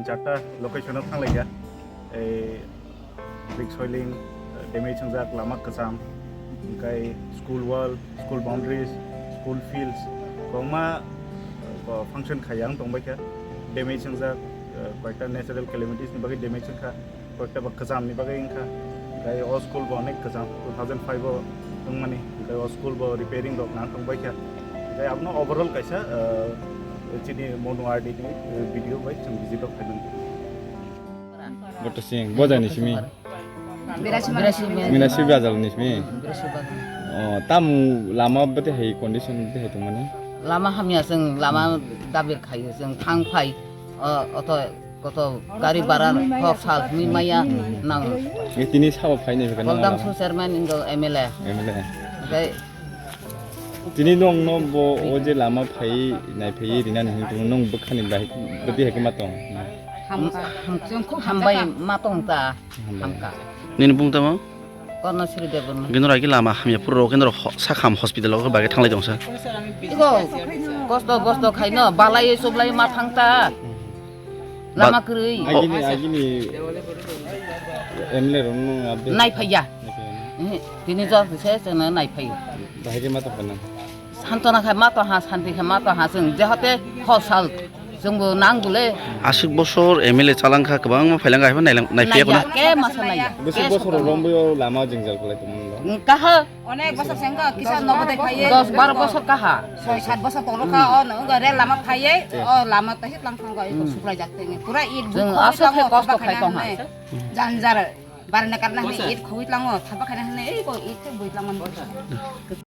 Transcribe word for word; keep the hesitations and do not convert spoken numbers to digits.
Charta location o thanglaikha. Ei brick soiling, damage wngjak, lama kwcham, hwnkhe school wall, school boundaries, school fields, kwbangma, uh, function khaiya wng tongbaikha. Damage wngjak, uh, koyekta natural calamities ni bagwi damage wngkha, koyekta ba kwcham ni bagwi wngkha. Hwnkhe o school bo onek kwcham, two thousand five o wngmani, hwnkhe o school bo repairing rok nang tongbaikha. Hwnkhe abono overall kaisa, uh, chini Monu R D ni, uh, video bai chwng visit rok khaimani. Boto sing, bojani simi. Birasi Birasi men. Mina sibra jal ni simi. Birasi bagan. Oh, tam lama bete hai condition bete hai tongmani. Lama hamya, chwng lama dabir khayo, chwng thang phai, o, oto koto gari bara hok sal mi maya nang. E tini sabo phai ni bete Koldam nang. Su chairman ingo M L A. M L A. Oke. Tini nong no bo o je lama phai nai phai rina ni hing tong nong bwkhani bai bete hai ma tong. Hamka. Ham-, ham-, hambai ma tong ta. Hambai. Hamka. Nini bung tamo? Korno Sri Debbarma. Kendro agi lama hamya puro kendro ho-, sakham hospital o bagwi thanglai tongsa. Iko kosto bosto khaino balai sublai ma thangta. Lama Ba- kwrwi. Agini, agini M L A rok no update. Nai phaiya. Nai phaiya. Ehe, tini jor se se na nai phaiya. Bahai ma to kana. Santona khai ma to ha, santi khai ma to ha, chwng jehote hosal chwngbo nang bole. Aswk bosor M L A chalangkha, kwbangma phailangkha, haino nailang-, naiphiya Naiya, khuna. Ke masa naiya. Bwswk Ke bosor sokono. Rombayo lama jwngjal khlai tongmani. Kaha. Onek bosor sengka kisa nobo de phaiye. Dos baro bosor kaha. Soi sat bosor tongkha, o no ga rel lama phaiye, o lama to hit lang thang ga, iko suklai jak tenge. Pura it Jwng bukho aswk khe lang kosto thapa khai khaina tongha. Hane. Janjar barna karna hane it khoi lango, thapa khaina hane, ei ko it khe bui lango.